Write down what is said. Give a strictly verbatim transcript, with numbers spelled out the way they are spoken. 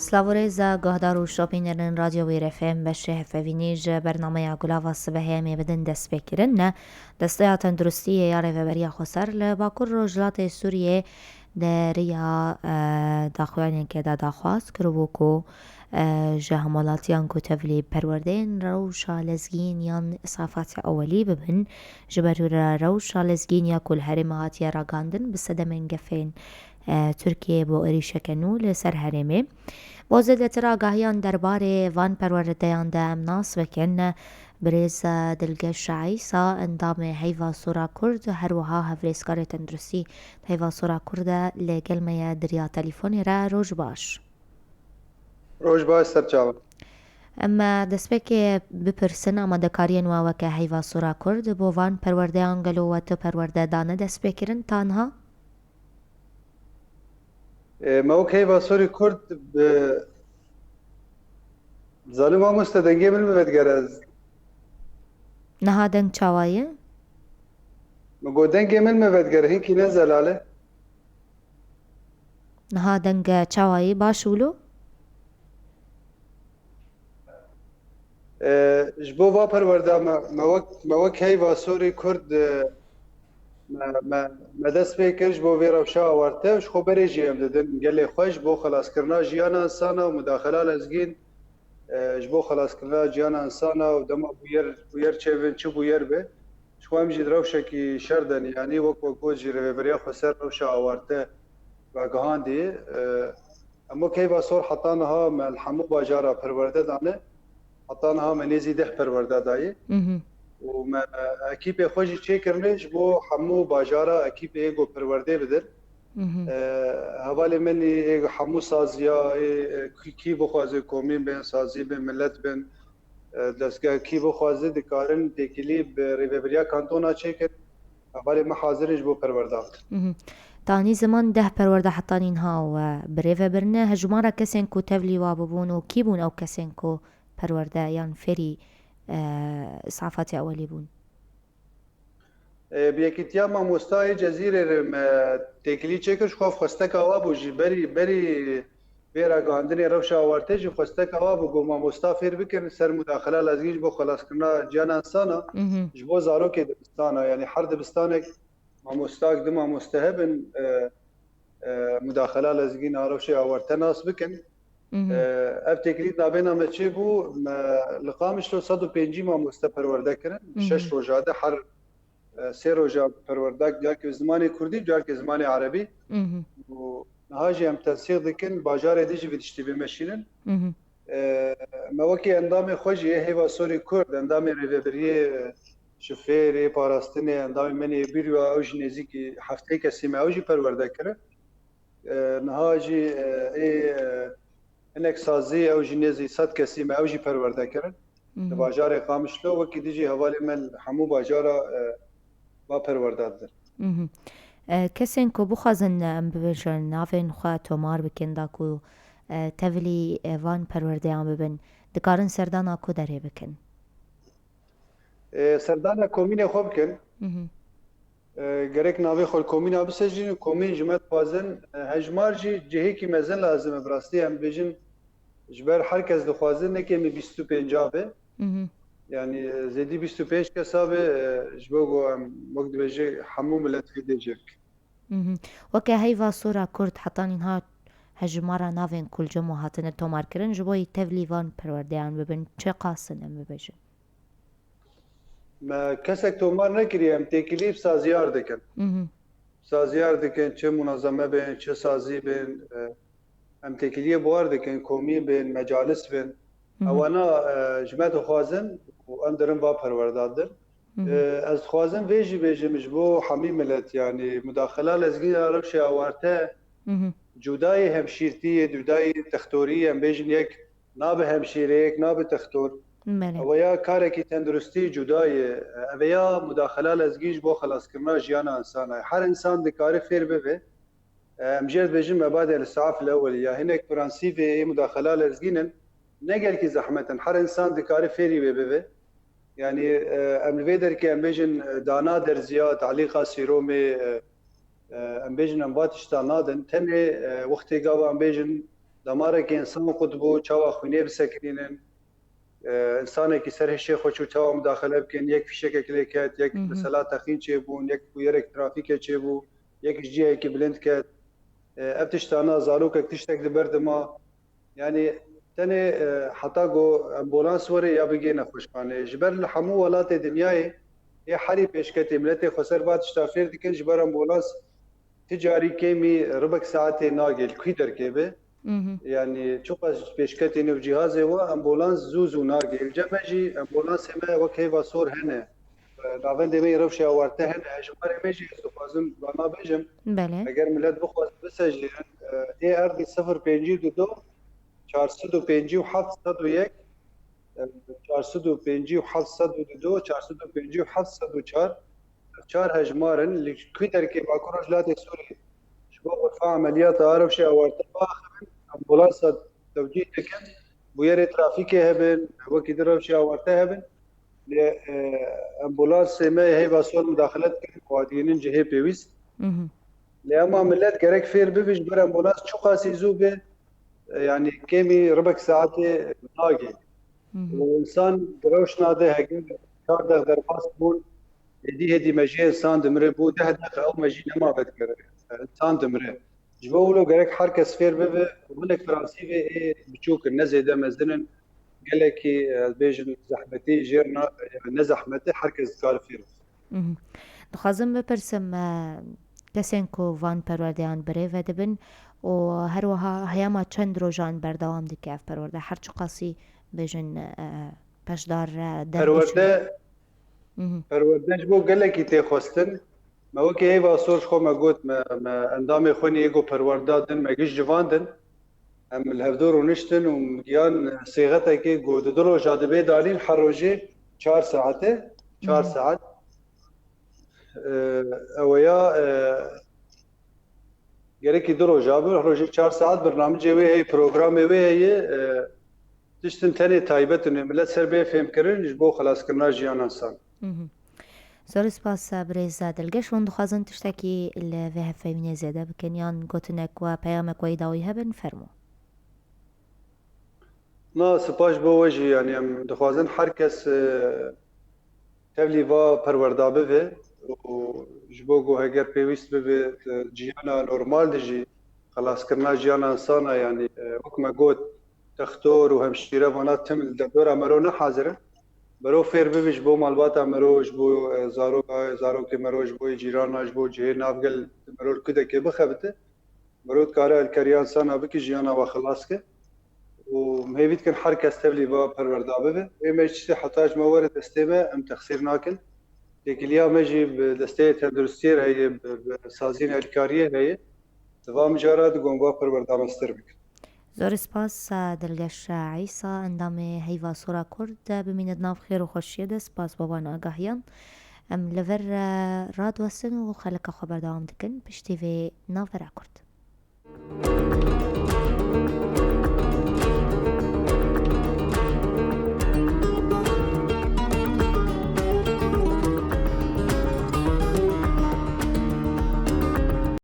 Silav û rêz e, guhdar û şopînerên Radyo Wêr F M, beşê hevpeyvînî ji bernameya Gulava Sibehê em ê bidin destpêkirin. Desteya Tenduristiyê ya Rêveberiya Xweser li Bakur Rojhilatê Sûriyê di riya, e, daxuyaniyekê de daxwaz kiribû ku, e, ji hemwelatiyan ku tevlî perwerdeyên rewşa lezgîn yan îsafatê ewelî bibin, ji ber wê re rewşa lezgîn ya ku li herêmê hatiye ragihandin bi sedemên gefên, e, Tirkiyeyê bo êrîşeke nû li ser herêmê. Bo zêdetir agahiyan derbarê van perwerdeyan de em nas bikin, birêz Dilgeş Îsa, endamê Heyva Sora Kurd, her wiha hevrêzkarê tenduristî Heyva Sora Kurd e, li gel me ye di riya telîfonê re. Roj baş. Roj baş, ser çavan. Em destpêkê bipirsin, amadekariyên we weke Heyva Sora Kurd bo van perwerdeyan gelo we tu perwerde dane destpêkirin ta niha? E, me wek Heyva Sorî Kurd bi... Zanî mamoste, dengê min mi vedigere ez? Niha deng çawa ye? Min got dengê min mi vedigere, hinkî ne zelal e. Niha deng çawa ye? Baş wilo? E, ji bo va perwerda me, me wek, me wek Heyva Sorî Kurd, e, me, me, me dest pê kir ji bo vê rewşa awarte û ji xwe berê jî em didin gelê xwe ji bo xelaskirina jiyana insana û mudaxela lezgîn, e, ji bo xelaskirina jiyana insana û dema bûyer, bûyer çêbin, çi bûyer be, ji xwe em jî di rewşekî şer de ne. Yanî wek we got jî Rêveberiya Xweser rewşa awarte ragihandî. E, Em wek Heyva Sor heta niha me li hemû bajara perwerde dane. Heta niha me nêzî deh perwerde dayê. Mhm. Û me ekîpê xwe jî çêkirine ji bo hemû bajara ekîpê êgo perwerdê bidin. Mhm. E, hevalê min ê hemû saziya, ê, e, kî, kî bixwaze komîn bên, sazî bin, milet bin, e, dezgeh kî bixwaze dikarin têkilî bi rêveberiya kantona çêkin. Hevalê me hazir in ji bo perwerdan. Mhm. Tanî ziman deh perwerde hetanî niha we bi rê ve birine. Hejmara kesên ku tevlî wa bibûn û kî bûn ew kesên ku perwerde yan fêrî, e, îsafatê ewelî bûn? E, bi yekîtiya mamosta yê Cezîrê re me têkilî çêkir, ji xwe xwesteka wa bû jî berî, berî vê ragihandinê rewşa awarte jî xwesteka wa bû ku mamosta fêr bikin ser mudaxila lezgîn ji bo xelaskirina ciyana insana, Mhm. ji bo zarokê dibistana, yanî her dibistanek mamostak, du mamoste hebin, e, e, mudaxila lezgîn a rewşê awarte nas bikin. Mhm. E, ev têkilî navêna me çêbû, me li Qamişlo sed û pêncî mamoste perwerde kirin. Mhm. Şeş roja de her, e, sê roja perwerdak, carkê zimanê kurdî, carkê zimanê erebî. Mhm. Û niha jî em tensîq dikin, bajarê din jî vê tiştî bimeşînin. Mhm. E, me wekî endamê xwe jî yê Heyva Sorî Kurd, endamê rêvebiriyê, e, şifêrê, parastinê, endamê min ê bîrwa ew jî nêzîkî heftê kesî me ew jî perwerde kirin. E, niha jî, e, ê, e, hinek sazî ew jî nêzî sed kesî me ew jî perwerde kirin. Li Mhm. bajarê Qamişlo wekî dijî hevalê me li hemû bajara, e, va perwerda didin. Mhm. E, kesên ku bixwazin, e, em bibêjin, navên xwe tomar bikin, da ku, e, tevlî, e, van perwerdeyan bibin, dikarin serdana ku derê bikin? E, serdana komînê xwe bikin. Mhm. E, gerek navê xwe li komîna bisejînin, komîn ji me dixwazin, e, hejmar jî cihêkî mezin lazim e, bi rastî em dibêjin, ji ber her kes dixwaze ne kêmî bîst û pênc be. Mhm. Yanî, e, zêdî bîst û pênc kesa be, e, ji bo ku em, wek dibêje, hemû milet vê dê jê bikin. Mhm. Weke Heyva Sora Kurd heta nîha hejmara navên ku li cem we hatine tomarkirin, ji bo yî tevlî van perwerdeyan bibin, çiqas in em bibêjin? Me kesek tomar nekiriye, em têkilî bi saziyar dikin. Mhm. Saziyar dikin, çi munazeme bên, çi sazî bên, e, em têkiliyê bi war dikin, komî bên, mecalis bên. Mhm. Ewana, e, ji me dixwazin û em dirin va perwerda din. Mhm. E, ez dixwazim vê jî bêjim ji bo hemî milet, yanî mudaxila lezgîn ya rewşê awarte, Mhm. cudayê hemşîrtiyê, cudayê textorî, em bêjin yek nabe hemşîreyek, nabe textor. Belê. Ewe ya karekî tenduristî cuda ye. Ewe ya mudaxela lezgî ji bo xelaskirina jiyana insana ye. Her insan dikare fêr bibe. Em jê dibêjin mebadê li saf lewelî ya. Hinek prensîfê ê mudaxela lezgîn in. Ne gelkî zehmet in. Her insan dikare fêrî wê bibe. Yanî, e, em li vê derkê em bêjin, e, dana derziya, talîqa sîromê, e, e, em bêjin em va tişta nadin. Tenê, e, wextê gava em bêjin Damareke însan qut bû, çawa xwînê bisekinînin. E, însanekî ser hişê xwe çû, çawa mudaxele bikin, yek fîşekek lê ket, yek Hı hı. mesela teqîn çêbûn, yek bûyerek trafîkê çêbû, yek ji cihekî bilind ket. E, ev tiştana zarokek tiştek di ber dima. Yanî tenê, e, heta ku ambulans were ya bigê nexweşxaneyê. Ji ber li hemû welatê dinyayê ê herî pêşketê miletê xweser va tişta fêr dikin, ji ber ambulans ti carî kêmî ribek saetê nagê li kû derkê be. Mhm. Yanî çiqas pêşketê nû cihazê wa ambulans zû zû nagê. Li cem me jî ambulansê me wek heyva sor hene. Navendê me yê rewşê awarte hene. Ji warê me jî ez dixwazim vana bêjim. Belê. Eger millet bixwaz bisejlin, e, ê erdî sifir pêncî du do, çar sed û pêncî û heft sed û yek, e, çar sed û pêncî û heft sed û du do, çar sed û pêncî û heft sed û çar, çar hejmar in, li kû derkê Bakur Rojhilatê Sûriyê ji bo xurfa emeliyata a rewşê awarte biaxivin, ambulansa tewcîh dikin, bûyerê trafîkê hebin, wekî di rewşê awarte hebin, lê, e, ambulansê me heyva sor mudaxile dikin, û dihênin cihê pêwîst. Mhm. Lê ema millet gerek fêr bibe ji ber ambulans çiqasî zû be, e, yanî kêmî ribek saetê nagê. Mhm. Û însan di rewşna de heger çar deq derbas bûn, hêdî hêdî mejiyê însan dimire, bû deh deq ew mejî nema vedigere. Însan dimire. Ji bo wilo gerek her kes fêr bibe, hinek fransîvê ê biçûk in, ne zêde mezin in, gelekî, e, bêjin zehmetî jêr na, ne zehmet e, her kes dikare fêr bibe. Mhm. Dixwazim bipirsim, e, kesên ku van perwerdeyan birêve dibin û her wiha heyama çend rojan berdewam dike ev perwerde? Her çiqasî bêjin, e, beşdar, e, derbas Perwerde, Mhm. perwerde ji bo gelekî tê xwestin. Me wekî heyva sor ji xwe me got, me, me endamê xwe nî êgo perwerda din, me giş civan din. Em li hevdû rûniştin û giyan sêxetekê ku di du roja dibe danîn, her rojê çar saet e, çar Mhm. saet. Ee, ew ya, e, gerekî du roja bin, rojê çar saet birnamicê wê heye, programê wê heye, e, tiştin tenê taybet in, millet ser bê fêmkirin ji bo xelaskirina jiyana însan. Mhm. Zor spas, birêz Dilgeş. Hûn dixwazin tiştekî li vê hevpeyvînê zêde bikin yan gotinek we, peyamek we yê dawî hebin, fermo. Na, spas bo we jî, yanî em dixwazin her kes, e, tevlî va perwerda bibe û ji bo ku heger pêwîst bibe, e, ciyana normal de jî, xelaskirina jiyana însan a, yanî, e, wek me got, textor û hemşîre vana tim li derdora mero ne hazir in. Mero fêr bibe ji bo malbata mero, ji bo, e, zaroka, zarokê mero, ji bo cîrana, ji bo cihê navgel mero li kudekê bixebite. Mero dikare alîkariya însan a bike, jiyana we xilas ke. Û em hêvî dikin her kes tevlî va perwerda bibe. Ê me ji tiştê heta ji me were destê me, em texsîr nakin. Têkiliya me jî bi desteyê tenduristiyê re heye, bi, bi saziyên alîkariyê heye. Di va mijara digon va perwerda me stir bikin. Zor spas, Dilgeş Îsa, endamê Heyva Sora Kurd, bimîne di nav xêr û xweşiyê de. Spas bo van agahiyan. Em li vir, e, radiwestin û xeleka xwe berdewam dikin piştî vê navbera kurd.